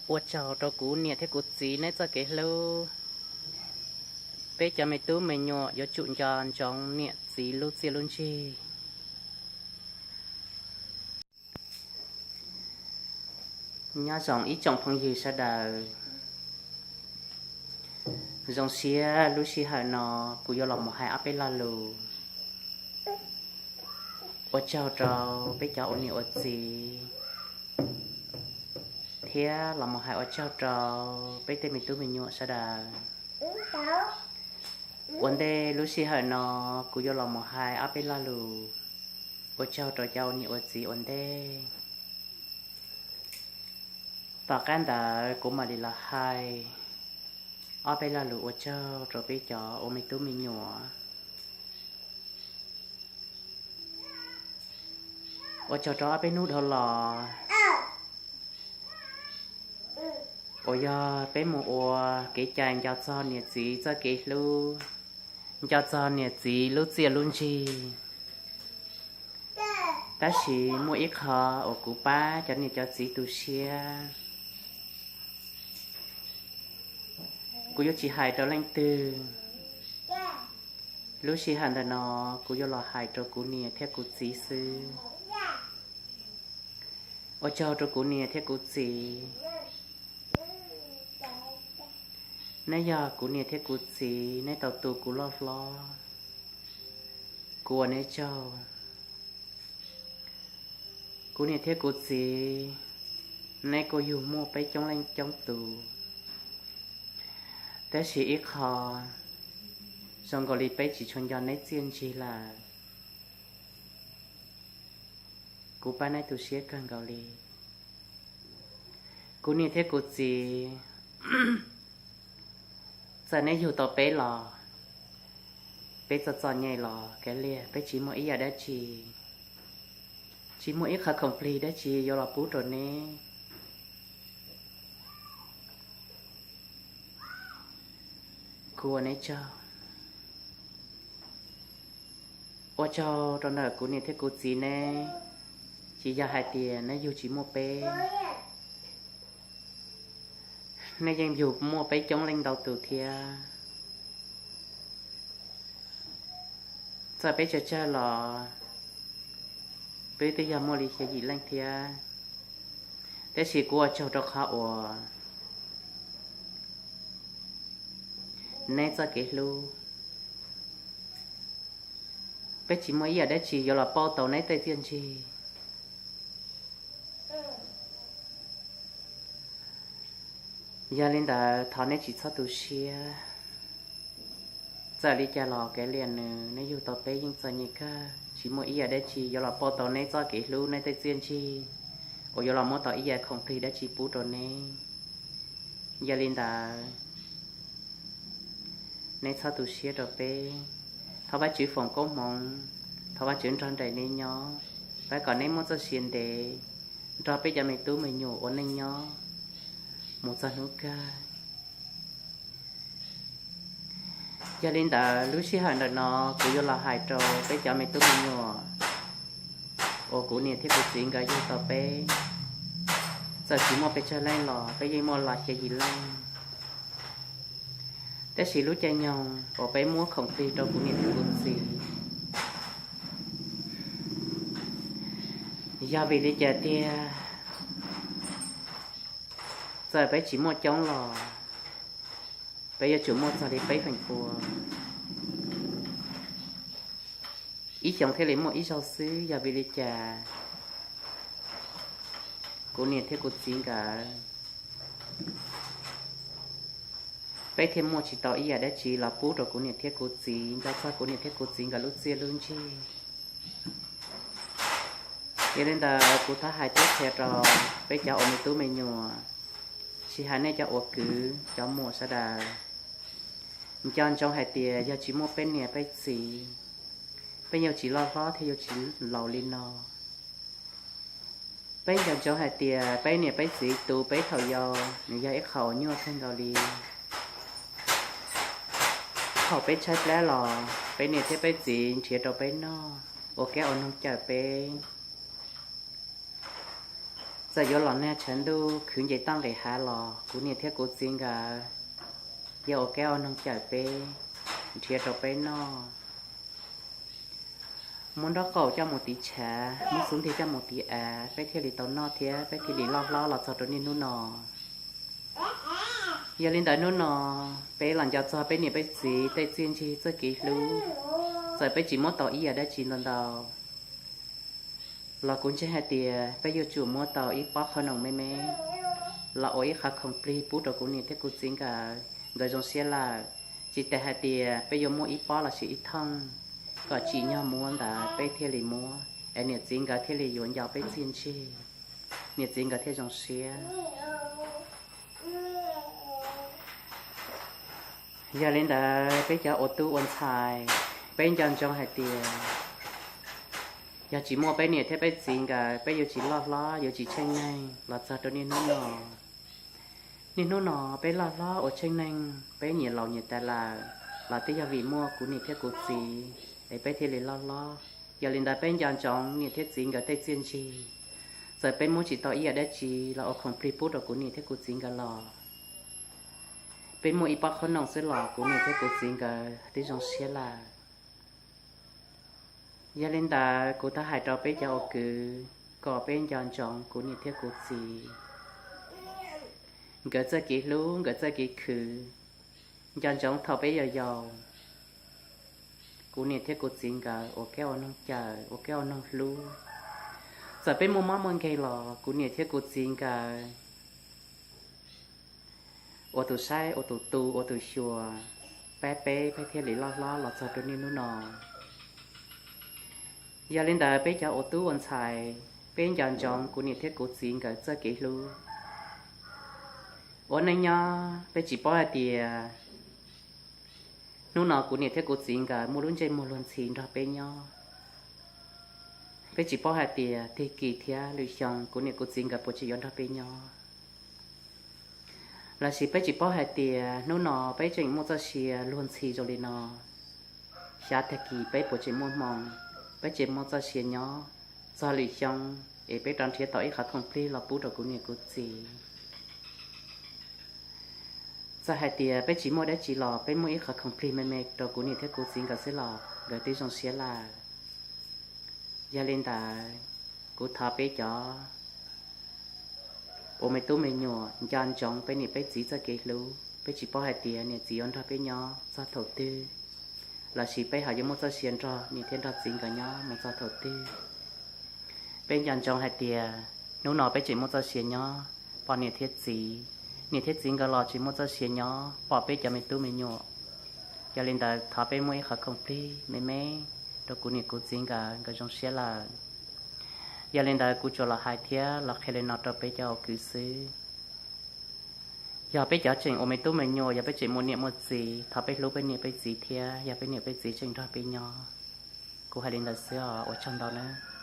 Ua tsaug rau kuv niam thiab kuv txiv neb txoj kev hlub. Peb cov me tub me nyuam yuav tsum nco ntsoov niam txiv lub txiaj lub ntsig. Nyob zoo ib tsoom phooj ywg sawv daws. Zoo siab lub sij hawm no kuv yuav los mus hais ob peb lo lus ua tsaug rau peb cov ua niam ua txiv, thiab los mus hais ua tsaug rau peb tej me tub me nyuam sawv daws. Ua ntej lub sij hawm no kuv yuav los mus hais ob peb lo lus ua tsaug rau cov ua niam ua txiv ua ntej. Tom qab ntawd kuv mam li los hais ob peb lo lus ua tsaug rau peb cov ua me tub me nyuam. Ua tsaug rau ob peb hnub dhau los uas yog peb mus ua kev cai nco txog niam txiv txoj kev hlub, nco txog niam txiv lub txiaj lub ntsig. Tab sis muaj ib qho uas kuv pab cov niam cov txiv tu siab, kuv yuav tsis hais rau leej twg. Lub sij hawm ntawm no kuv yuav los hais rau kuv niam thiab kuv txiv xwb. Ua tsaug rau kuv niam thiab kuv txiv. Neb yog kuv niam thiab kuv txiv, neb tau tu kuv loj hlob, kuv ua neb tsaug. Kuv niam thiab kuv txiv, neb kuj yug muaj peb coob leej coob tus, tab sis ib qho zoo nkaus li peb tsis tshua nco neb txiaj ntsig lawm. Kuv pab neb tu siab kawg nkaus li. Kuv niam thiab kuv txiv, txawm neb yug tau peb los, peb txom txom nyem los kav liam, peb tsis muaj ib yam dab tsi, tsis muaj ib qho khoom plig dab tsi yuav los pub rau neb. Kuv ua neb tsaug. Ua tsaug rau ntawm kuv niam thiab kuv txiv neb, tsis yog hais tias neb yug tsis muaj peb, neb yeej yug muaj peb coob leej ntau tus thiab. Txawm peb tsawg tsawg los peb twb yog muaj li xya yim leej thiab, tab sis kuv ua tsaug rau qhov uas neb txoj kev hlub, peb tsis muaj ib yam dab tsi yuav los pauj tau neb tej txiaj ntsig. Yog li ntawd thov neb tsis txhob tu siab. Txawm li cas los kav liam nws, neb yug tau peb yeej txom nyem kawg, tsis muaj ib yam dab tsi yuav los pauj tau neb txoj kev hlub, neb tej txiaj ntsig uas yuav los muab tau ib yam khoom plig dab tsi pub rau neb. Yog li ntawd, neb txhob tu siab rau peb. Thov Vajtswv foom koob hmoov, thov Vajtswv nrog nraim neb nyob, pab kom neb muaj txoj sia ntev nrog peb cov me tub me nyuam ua neej nyob mus txog hnub kawg. Yog li ntawd lub sij hawm ntawm no kuv yuav los hais rau peb cov me tub me nyuam uas kuv niam thiab kuv txiv nkawd yug tau peb. Txawm tsis muaj pes tsawg leej los peb yeej muaj los xya yim leej, tab sis lub caij nyoog uas peb muab khoom plig rau kuv niam thiab kuv txiv, yog vim li cas tiag, txawm peb tsis muaj coob los peb yuav tsum muaj txog li peb feem pua, ib xyoos thiaj li muaj ib zaug xwb. Yog vim li cas kuv niam thiab kuv txiv nkawd, peb thiaj muaj tsis tau ib yam dab tsi los pub rau kuv niam thiab kuv txiv, nco txog kuv niam thiab kuv txiv nkawd lub txiaj lub ntsig. Yog li ntawd kuv thov hais thiab qhia rau peb cov ua me tub me nyuam, tsis hais nej cov ua kwv cov muam sawv daws, nco ntsoov hais tias yog tsis muaj peb niam peb txiv, peb yuav tsis loj hlob thiab yuav tsis laus li no. Peb nco ntsoov hais tias peb niam peb txiv tu peb thaum yau, nws yog ib qho uas nyuaj kawg nkaus li. Thaum peb tshaib plab los peb niam thiab peb txiv nrhiav rau peb noj, ua kab ua noog cawm peb. Txawm yuav los nag tshav ntuj khwv nce toj nqis hav los kuv niam thiab kuv txiv nkawd yog ua kab ua noog cawm peb, nrhiav rau peb noj. Muab nraub qaum coj mus tiv tshav, muab xub ntiag coj mus tiv av, peb thiaj li tau noj thiab peb thiaj li loj hlob los txog rau niaj hnub no. Yog li ntawd hnub no peb los nco txog peb niam peb txiv tej txiaj ntsig txoj kev hlub. Txawm peb tsis muab tau ib yam dab tsi ntau ntau los kuv ntseeg hais tias peb yuav tsum muab tau ib pob qhob noom me me los ua ib qho khoom plig pub rau kuv niam thiab kuv txiv nkawd, nkawd zoo siab lawm. Tsis tas hais tias peb yuav muaj ib pob lossis ib thooj kom tsim nyog muab ntawd peb thiaj li muab, es niam txiv nkawd thiaj li yuav nco peb txiaj ntsig, niam txiv nkawd thiaj zoo siab. Yog li ntawd peb cov ua tub ua ntxhais, peb nco ntsoov hais tias yog tsis muaj peb niam thiab peb txiv nkawd, peb yuav tsis loj hlob, yuav tsis tsheej neeg los txog rau niaj hnub no. Niaj hnub no peb loj hlob ua tsheej neeg, peb nyias laus nyias tas lawm los twb yog vim muaj kuv niam thiab kuv txiv es peb thiaj li loj hlob. Yog li ntawd peb nco ntsoov niam thiab txiv nkawd tej txiaj ntsig. Txawm peb muab tsis tau ib yam dab tsi los ua khoom plig pub rau kuv niam thiab kuv txiv nkawd los peb muaj ib pob qhob noom xwb los kuv niam thiab kuv txiv nkawd twb zoo siab lawm. Yog li ntawd kuv thov hais rau peb cov ua kwv kom peb nco ntsoov kuv niam thiab kuv txiv nkawd txoj kev hlub, nkawd txoj kev khwv. Nco ntsoov thaum peb yau yau, kuv niam thiab kuv txiv nkawd ua kab ua noog cawm, ua kab ua noog hlub. Txawm peb muaj mob muaj nkeeg los kuv niam thiab kuv txiv nkawd ua tus saib, ua tus tu, ua tus xyuas, pab peb, peb thiaj li loj hlob los txog rau niaj hnub no. Yog li ntawd peb cov ua tub ua ntxhais, peb nco ntsoov kuv niam thiab kuv txiv nkawd txoj kev hlub. Ua neej nyob peb tsis paub hais tias hnub no kuv niam thiab kuv txiv nkawd muaj lub ntsej muag luag ntxhi nrog peb nyob. Peb tsis paub hais tias tig kis thiab lwm xyoo kuv niam kuv txiv nkawd puas tseem yuav nrog peb nyob. Lossis peb tsis paub hais tias hnub no peb tseem muaj txoj sia luag ntxhi zoo li no, xyov tag kis peb puas tseem muaj hmoo, peb tseem muaj txoj sia nyob txog lwm xyoo es peb rov nrhiav tau ib qhov khoom plig los pub rau kuv niam kuv txiv. Txawm hais tias peb tsis muaj dab tsi los peb muaj ib qhov khoom plig me me rau kuv niam thiab kuv txiv nkawd xwb los nkawd twb zoo siab lawm. Yog li ntawd, kuv thov peb cov ua me tub me nyuam nco ntsoov peb niam peb txiv txoj kev hlub. Peb tsis paub hais tias niam txiv yuav nrog peb nyob txog thaum twg, lossis peb ho yuav muaj txoj sia nrog niam thiab nrog txiv nkawd nyob mus txog thaum twg. Peb nco ntsoov hais tias hnub no peb tseem muaj txoj sia nyob pom niam thiab txiv, niam thiab txiv nkawd los tseem muaj txoj sia nyob pom peb cov me tub me nyuam. Yog li ntawd thov peb muaj ib qhov khoom plig me me rau kuv niam kuv txiv nkawd, nkawd zoo siab lawm. Yog li ntawd kuv tsuas los hais thiab los qhia li no rau peb cov ua kwv xwb. Yog peb cov tseem ua me tub me nyuam, yog peb tseem muaj niam muaj txiv, thov peb hlub peb niam peb txiv thiab yog peb niam peb txiv tseem nrog peb nyob. Kuv hais li ntawd xwb os, ua tsaug ntau nawb.